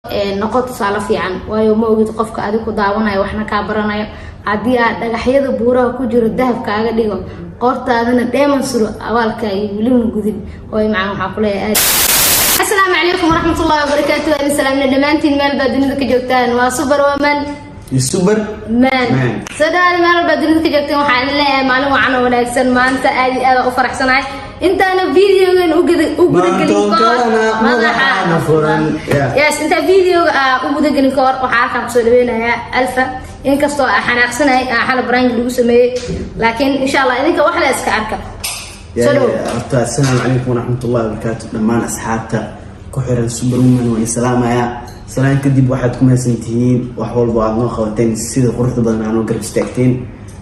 Noqo tusaale fiican, waayo ma ogid qofka adig ku daawanayo waxna kaa baranayo. Haddii aad dhagaxyada buuraha ku jiro dahab kaaga dhigo, qoortaadana dheeman suro, abaalkaaga welima gudin. Hooy macaan, waxaa kuleeyahay aad. Asalaamu calaykum waraxmatullahi wabarakaatu. Waan salaamna dhammaantiin meel baa dunida ka joogtaan. Waa Super Woman Super Man. Soo dhawaada meel walbaa dunida ka joogtaan. Waxaan idin leeyahay maalin wacan oo wanaagsan. Maanta aad iyo aad u faraxsanahay. Intaana videogan u gudagelin kahor madaxaana furan. Yes, intaa videoga aa u gudagelin kahor, waxaa halkaan kusoo dhaweynayaa Alfa. Inkastoo aa xanaaqsanahay, aa xala prank lagu sameeyey, laakiin insha Allah idinka wax la iska arka. Soo dhawow. Horta assalaamu calaykum waraxmatullahi wabarakaatu. Dhammaan asxaabta ku xiran Superwoman waan salaamayaa. Salaan kadib, waxaad ku mahadsantihiin wax walba aad noo qabateen, sida quruxda badan aa noo garab istaagteen.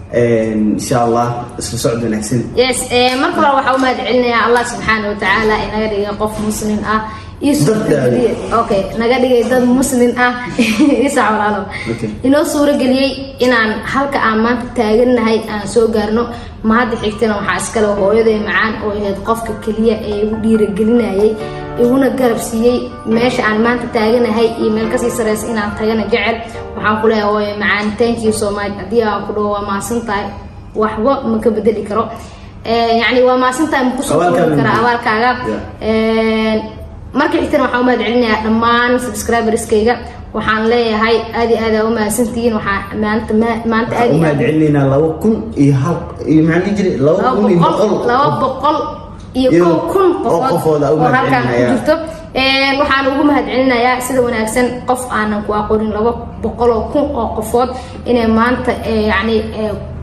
Insha Allah isla socod wanaagsan. Yes, marka hore waxaa u mahad celinayaa Allah subxaana watacaala inaga dhigay qof muslim ah ii suurageliyey, okay, naga dhigay dad muslim ah, isac walaalo, inoo suurageliyey inaan halka aan maanta taagannahay aan soo gaarno. Mahadda xigtana waxaa iskale hooyaday macaan oo ahayd qofka keliya ee igu dhiiragelinayay, iguna garab siiyey meesha aan maanta taaganahay iyo meel kasii sareysa inaan tagana jecel. Waxaan ku leeyahay, hooyo macaan, thank you so much. Haddii aan ku dhaho waa mahadsan tahay, waxba ma ka bedeli karo. Yani waa mahadsan tahay ma kusoo koobi kara abaalkaaga. Marka xigtana waxaan u mahad celinayaa dhammaan subscriberskayga. Waxaan leeyahay aad iyo aad aa u mahadsantihiin. Waxaa maanta maanta aad u mahad celinaynaa 2001 iyo maxaa dhihi jiray, 2100. 201,000 qofood oo halkaan ku jirto. Waxaan ugu mahad celinayaa sida wanaagsan qof aanan ku aqoonin, 200,000 oo qofood inay maanta yani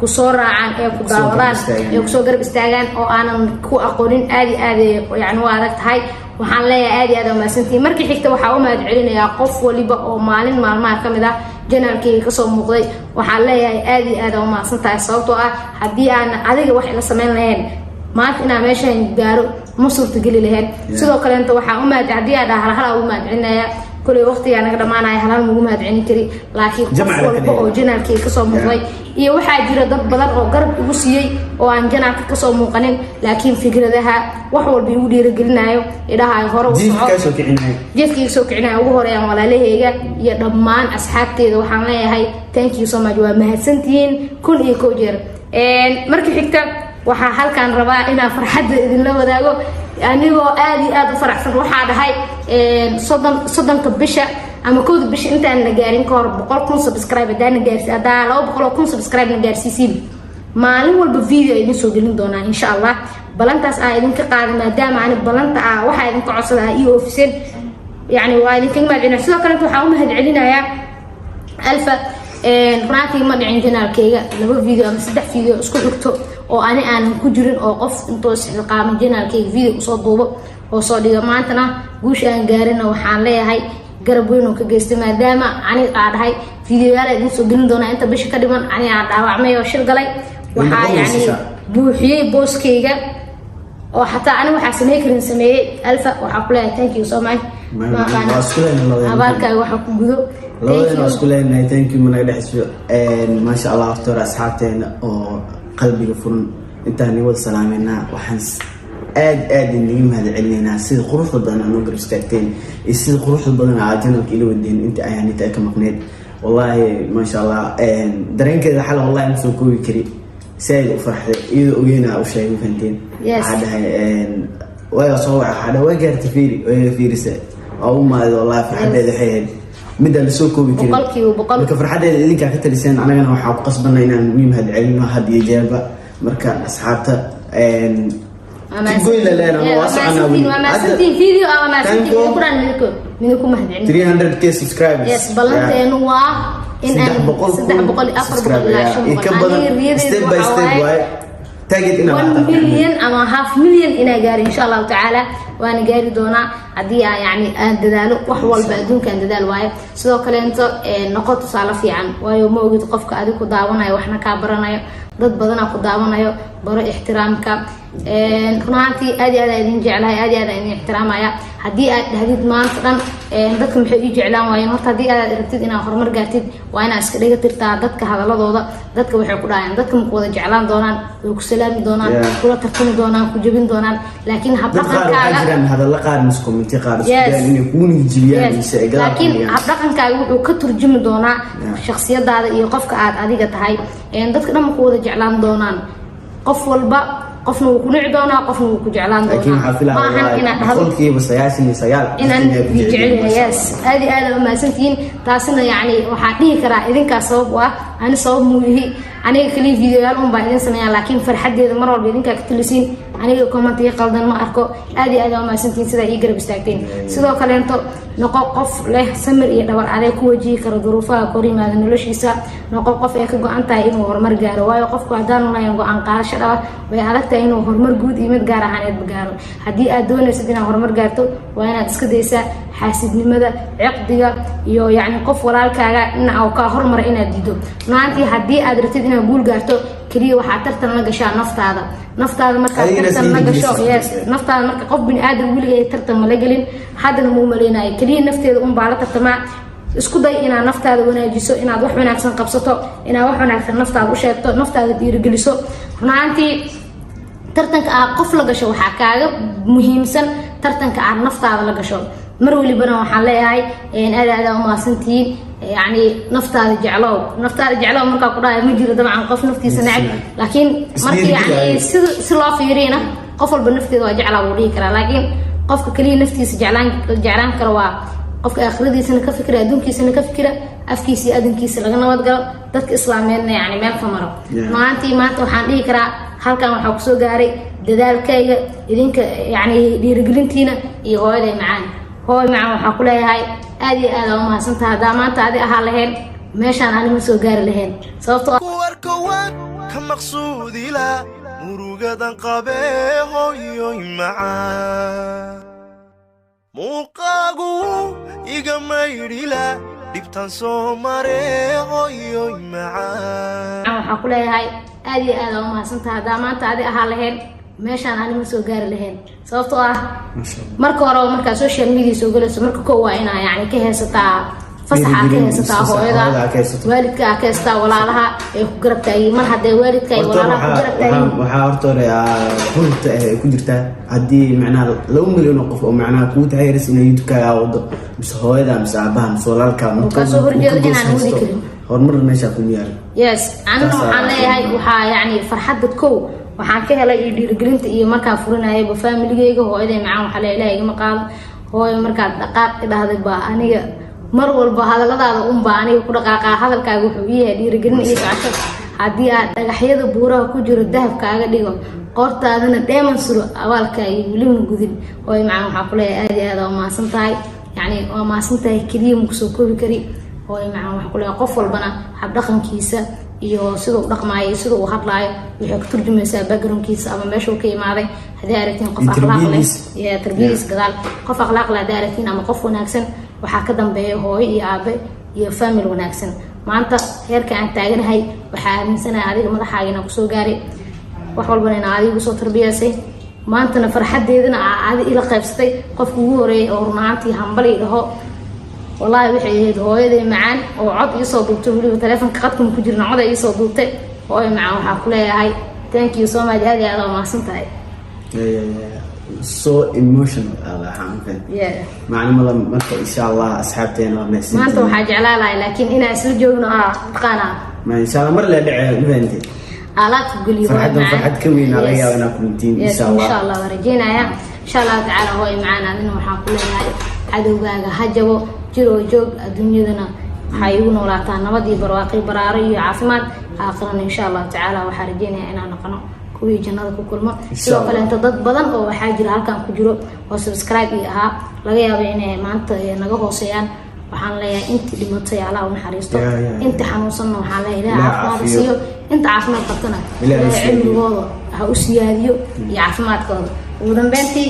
kusoo raacaan ee ku daawadaan ee kusoo garab istaagaan oo aanan ku aqoonin, aad iyo aad yani u adag tahay. Waxaan leeyahay aad iyo aad umahadsantihiin. Markii xigta waxaa u mahad celinayaa qof waliba oo maalin maalmaha ka mid ah channelkayga kasoo muuqday. Waxaan leeyahay aad iyo aad umahadsan tahay, sababtoo ah haddii aan adiga wax ila samayn lahayn, maanta inaa meeshaan gaaro ma suurtageli lahayn. Sidoo kaleento waxaa u mahad, haddii aa dhaha halhal ugu mahad celinaya, koley waqtigaa naga dhamaanaya, halhal magu mahad celin kari, laakiin qof walba oo channelkayga kasoo muuqday iyo waxaa jira dad badan oo garab igu siiyey oo aan channelka kasoo muuqanin, laakiin fikradaha wax walba igu dhiiragelinayo, idhahayo hore u soco, jiifka iga soo kicinayo, ugu horeeyaan walaalaheyga iyo dhammaan asxaabteeda. Waxaan leeyahay thank you so much, waa mahadsantihiin 1001 jeer. Marka xigta waxaa halkaan rabaa inaan farxadda idinla wadaago anigoo aad iyo aad u faraxsan. Waxaa dhahay 30-ka bisha ama 1da bisha intaan la gaarin ka hor 100,000 subscribe haddaana gaarsi, haddaa 200,000 subscribe na gaarsiisiin, maalin walba video idin soo gelin doonaa insha Allah. Balantaas aa idinka qaaday, maadaama ani balanta ah waxaa idinka codsada aa ii oofiseen, yani waa idinkaga mahad celinaya. Sidoo kaleeto waxaa u mahad celinayaa Alfa. Runaankii ma dhicin channelkayga laba video ama saddex video isku xigto oo ani aanan ku jirin oo qof intoo isxilqaamo channelkayga video usoo duubo oo soo dhigo. Maantana guusha aan gaarina waxaan leeyahay garab weyn oo ka geystay, maadaama ani aa dhahay videoyaal idin soo gelin doonaa inta bisha ka dhiman, ani aa dhaawacmay oo shil galay. Waxaa yani buuxiyey booskayga oo xataa ani waxaa samey karin sameeyey Alfa. Waxaa ku leeyahay thank you so much. Abaalkaaga waxaa ku gudo. Labadeen waa isku leenahay thank you, managa dhexisyo. Maasha Allah, horta hore asxaabteena oo qalbiga furan intaan wada salaameynaa. Waxaan aad aad idinga mahad celinaynaa sida quruxda badan aa noo garab istaagteen iyo sida quruxda badan aa channelka ila wadeen inta ayaan inta ka maqneyd. Wallaahi maasha Allah, dareenkeeda xal wallahi ma soo koobi kari. Saaid u farxday iyadoo ogeyna u sheegay, fahanteen. Waxaa dhahay waa soo waxa, waxaa dhahay waa gaartay, fiiri, waa fiirisa, waa u maadid. Wallahi farxadeeda waxay ahayd midaan lasoo koobi karin. 100%. Marka farxadeeda idinkaa ka taliseen, anagana waxaa ku qasbanay inaan mii mahad celino had iyo jeerba. Marka asxaabta goyn la leenahay, waa soconaa weli. Waa mahadsantiin video, waa mahadsantiin idinku dhan, idinku mahad celin. 300K subscribers. Yes, ballanteenu waa in aan 300,000 300, 400 ilaa 500. Iyo ka badan, step by step waaye target inaa 1 million ama half million inaa gaari insha Allahu tacaala. Waana gaari doonaa haddii aan yani aan dadaalo. Wax walba adduunkaan dadaal waaye. Sidoo kaleento noqo tusaale fiican, waayo ma ogid qofka adig ku daawanayo waxna kaa baranayo. Dad badanaa ku daawanayo, baro ixtiraamka. Run ahaantii aad iyo aad aan idin jeclahay, aad iyo aad aan idin ixtiraamaya. Haddii aad dhahdid maanta dhan dadka maxay ii jeclaan waayeen, horta haddii aad rabtid inaad horumar gaartid, waa inaad iska dhiga tirtaa dadka hadaladooda. Dadka waxay ku dhahayaan, dadka maku wada jeclaan doonaan, way ku salaami doonaan, kula tartami doonaan, ku jebin doonaan, laakiin dad qaar waxaa habdhaqankaaga jiraan hadalla qaar miscommunication. Commenti qaar isku dayaan inay kugu niyadjebiyaan mise ay gadaal ku Laakiin dhigaan. Habdhaqankaaga wuxuu ka turjumi doonaa shakhsiyadaada iyo qofka aad adiga tahay. Dadka dhan ma ku wada jeclaan doonaan. Qof walba, qofna wuu ku nici doonaa, qofna wuu ku jeclaan Laakiin doonaa. waxaa filaya Ma ahan inaad dhahdo 99% inaan dadka inay ku jecel yihiin, jecel. Yes, aad iyo aad aa umahadsantihiin. Taasina yacni waxaan dhihi karaa idinkaa sabab u ah. Ani sabab muu yihi, aniga kaliya videoyaal un baa idin sameeyaa, laakiin farxaddeeda mar walba idinkaa ka tulisiin. Aniga commentiga qaldan ma arko. Aad iyo aad aa umahadsantihiin sidaa ii garab istaagteen. Sidoo kaleento, noqo qof leh samir iyo dhabar adeeg ku wajihi kara duruufaha kor yimaada noloshiisa. Noqo qof ay ka go-an tahay inuu horumar gaaro, waayo qofku haddaanu lahayn go-aan qaadasho dhaba, way adag tahay inuu horumar guud iyo mid gaar ahaaneedba gaaro. Haddii aad doonaysid inaad horumar gaarto, waa inaad iska daysaa xaasidnimada, ciqdiga iyo yacni qof walaalkaaga in uu kaa hormara inaad diido. Runaantii, haddii aad rabtid inaad guul gaarto, keliya waxaad tartan la gashaa naftaada. Naftaada markaad Adigana tartan la sii gasho, gelisid. yes, naftaada. Marka qof bini aadam weligay tartan ma la gelin, haddana ma u maleynayo. Keliya nafteeda unbaa la tartamaa. Isku day inaad naftaada wanaajiso, inaad wax wanaagsan qabsato, inaad wax wanaagsan naftaada u sheegto, naftaada dhiirigeliso. Runaantii, tartanka aad qof la gasho waxaa kaaga muhiimsan tartanka aad naftaada la gasho. Mar walibana waxaan leeyahay aad aad aa umahadsantihiin. Yacni naftaada jeclow, naftaada jeclow markaa ku dhahay, ma jiro dabcan qof naftiisa neceb, laakiin markii yani si loo fiiriyana, qof walba nafteeda waa jeclaa wuu dhihi karaa, laakiin qofka kaliya naftiisa jeclaan karo waa qofka aakhiradiisana ka fikira, adduunkiisana ka fikira, afkiisa iyo adinkiisa laga nabadgalo, dadka islaameedna yani meel ka maro. Maantii maanta waxaan dhihi karaa halkan waxaa kusoo gaaray dadaalkayga, idinka yani dhiirigelintiina iyo hooyaday macaan. Hooy macaan, waxaa ku leeyahay aad iyo aad aa umahadsantaha. Haddaa maanta adi ahaa lahayn, meeshaan anima soo gaari lahayn, sababtoo Ku arko waan ka maqsuudila murugadan qabee, hooyoy macaan. Muuqaagu iga maydhila dhibtan soo maree, hooyoy macaan. Waxaa ku leeyahay aad iyo aad aa umahadsantaha. Haddaa maanta adi ahaa lahayn, meeshaan anima soo gaari lahayn, sababtoo ah marka horeba markaa social media soo galayso, marka koo waa inaa yani ka haysataa fasaxa, ka haysataa hooyada, waalidka aa ka haysataa, walaalaha ay ku garab taagiin. Mar haddee waalidka ay walaalaha ku garab taagiin. Waxaa horta hore runta ay ku jirtaa, haddii macnaha 2 milyan oo qof oo macnaha kugu taageeraysa inay YouTube-kaaga wado, mise hooyada, mise aabaha, mise walaalka Kasoo horjeedo, inaan wadi karin. Horumar meeshaa kuma yaalo. Yes, anina waxaan leeyahay waxaa yani farxadda kow waxaan ka helay iyo dhiirigelinta iyo markaan furinayaba familigeyga. Hooyaday macaan waxaa leeyahay, Ilaah igama qaado hooyo. Markaad dhaqaaq idhahday baa aniga mar walba hadalladaada unbaa aniga ku dhaqaaqaa. Hadalkaaga wuxuu ii yahay dhiirigelin iyo socosho. Haddii aad dhagaxyada buuraha ku jiro dahabkaaga dhigo, qoortaadana dheeman suro, abaalkaaga welima gudin. Hooyo macaan, waxaa ku leeyahay aad iyo aad waa mahadsan tahay. Yani waa mahadsan tahay keliya ma kusoo koobi kari. Hooyo macaan, waxaa ku leeyahay qof walbana habdhaqankiisa iyo sida uu dhaqmaayo iyo sida uu hadlaayo waxay ka turjumaysaa backgroundkiisa ama meesha uu ka imaaday. Haddii aragtiin qof akhlaaq leh iyo tarbiyadiisa gadaal, qof akhlaaq leh haddii aragtiin ama qof wanaagsan, waxaa ka dambeeya hooyo iyo aabe iyo family wanaagsan. Maanta heerka aan taaganahay waxaa aaminsanahay adiga madaxaaga inaan kusoo gaaray, wax walbana inaa adiga usoo tarbiyaysay. Maantana farxadeedana aa adi ila qaybsatay. Qofka ugu horeeyay oo run ahaantii hambali dhaho, wallaahi, waxay ahayd hooyaday macaan oo cod iisoo duubtay. Weliba taleefonka qadkuma ku jirna, cod ay iisoo duubtay. Hooyo macaan, waxaa ku leeyahay thank you so much, aad iyo aad waa mahadsan tahay. So emotional waxaan macnimada. Marka insha Allah asxaabteena waa mahadsantihiin. Maanta waxaa jeclaa lahay laakiin inaan isla joogno, aa taqaanaa. Ma insha Allah mar la dhece, ma fahantay? Aalaadka geliyo. Farxaddan farxad ka weyn aa laga yaaba inaa kulantiin, insha Allah. Insha Allah waa rajeynaya, insha Allahu tacaala. Hooyo macaan, adina waxaan ku leeyahay cadowgaaga ha jabo, jir oo joog. Adduunyadana waxaa igu noolaataa nabad iyo barwaaqi, baraaro iyo caafimaad. Aakhirana insha Allahu tacaala waxaa rajeynaya inaan noqono kuwii jannada ku kulmo. Sidoo kaleeto, dad badan oo waxaa jira halkan ku jiro oo subscribe ii ahaa, laga yaabo inay maanta naga hooseeyaan. Waxaan leeyahay intii dhimatay Allah u naxariisto, intii xanuunsanna waxaan leeyahay Ilaah caafimaad siiyo, inta caafimaad qabtana Ilaahay cilmigooda ha u siyaadiyo iyo caafimaadkooda. Ugu dambeyntii,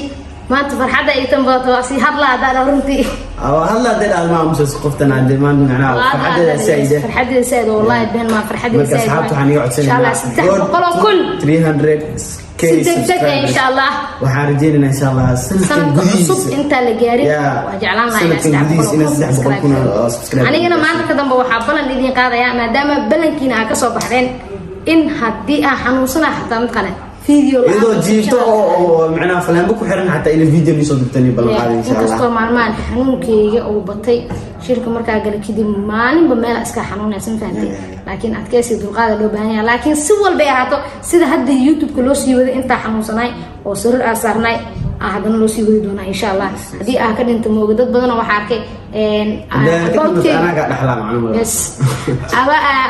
maanta farxadda ay tan badato, waa sii hadla haddaan runtii. Hadla hadday dhahdo ma aamusas qoftan hadee maanta macnaha farxadeeda saa'ida. Farxadeeda saa'id, wallahi been maa, farxadeeda Marka saa'id. asxaabta waxaan iga Insha Allah codsanaynaa 300,000 300 K si degdeg ah insha Allah. Waxaan rajeynaynaa insha Allah sanadkan Sanadka cusub gudihiisa intaan la gaarin waa jeclaan lahaa inaan sanadkan gudihiisa inaan 300,000 oo subscribe. Anigana maanta ka dambe waxaa ballan idin qaadayaa, maadaama ballankiina aa kasoo baxdeen, in haddii aan xanuunsana xataa mid qale Video la'aan Iyadoo jiifto oo macnaha faleembo ku xiran xataa inay video nisoo dubtani ballan qaada, insha Allah. Inkastoo maalmahan xanuunkeyga uu batay, shirka markaa gala kadib maalinba meel iska xanuunaysa, ma fahantay? Laakiin adkeysi, dulqaada loo baahan yahay. Laakiin si walbay ahaato, sida hadda YouTube-ka loo sii waday intaa xanuunsanay oo sariir aa saarnay aa haddana loo sii wadi doonaa, insha Allah, haddii aa ka dhinta mooga. Dad badanoo waxaa arkay Anaa kaa dhaxlaa macluumada. Yes,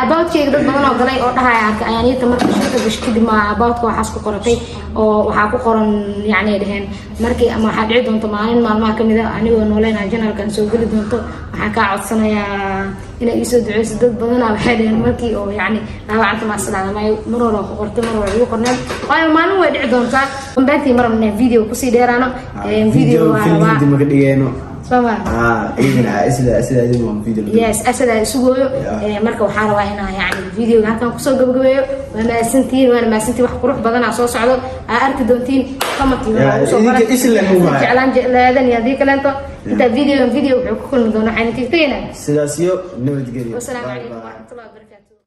aboutkeyga dad badan oo galay oo dhahaya arkay ayaaniita marka shirka gasho kadib ma aboutka waxaas ku qoratay oo waxaa ku qoran, yacni ay dhaheen markii ama waxaa dhici doonto maalin maalmaha kamid a anigoo nooleyn channelkan soo geli doonto, waxaan kaa codsanayaa inay iisoo duceyso. Dad badanaa waxay dhaheen markii oo yacni dhaawacanta maasalaada maayo, mar hore ku qortay, mar hore igu qorneen, waayo maalin way dhici doontaa. Dambeyntii mar rabnaa video kusii dheeraano video waa rabaa. Video maka dhigeeno. Soo ma? Ah, iyagana sida idin waa video. Yes, asadaa isugooyo. Marka waxaa rabaa inaa yani videoga halkan kusoo gabagabeeyo. Waa mahadsantihiin, waana mahadsantihiin. Wax qurux badanaa soo socdo, aa arki doontiin. Comment Yeah, idinka isla muwaay. Jeclaan jeclaadan iyo haddii kaleento intaa videogan video wuxuu ku kulmi doona, waxaan idinkaga tegaynaa Sidaas iyo nabadgelyo. Wasalaamu Bye calaykum bye. waraxmatullahi wabarakaatu.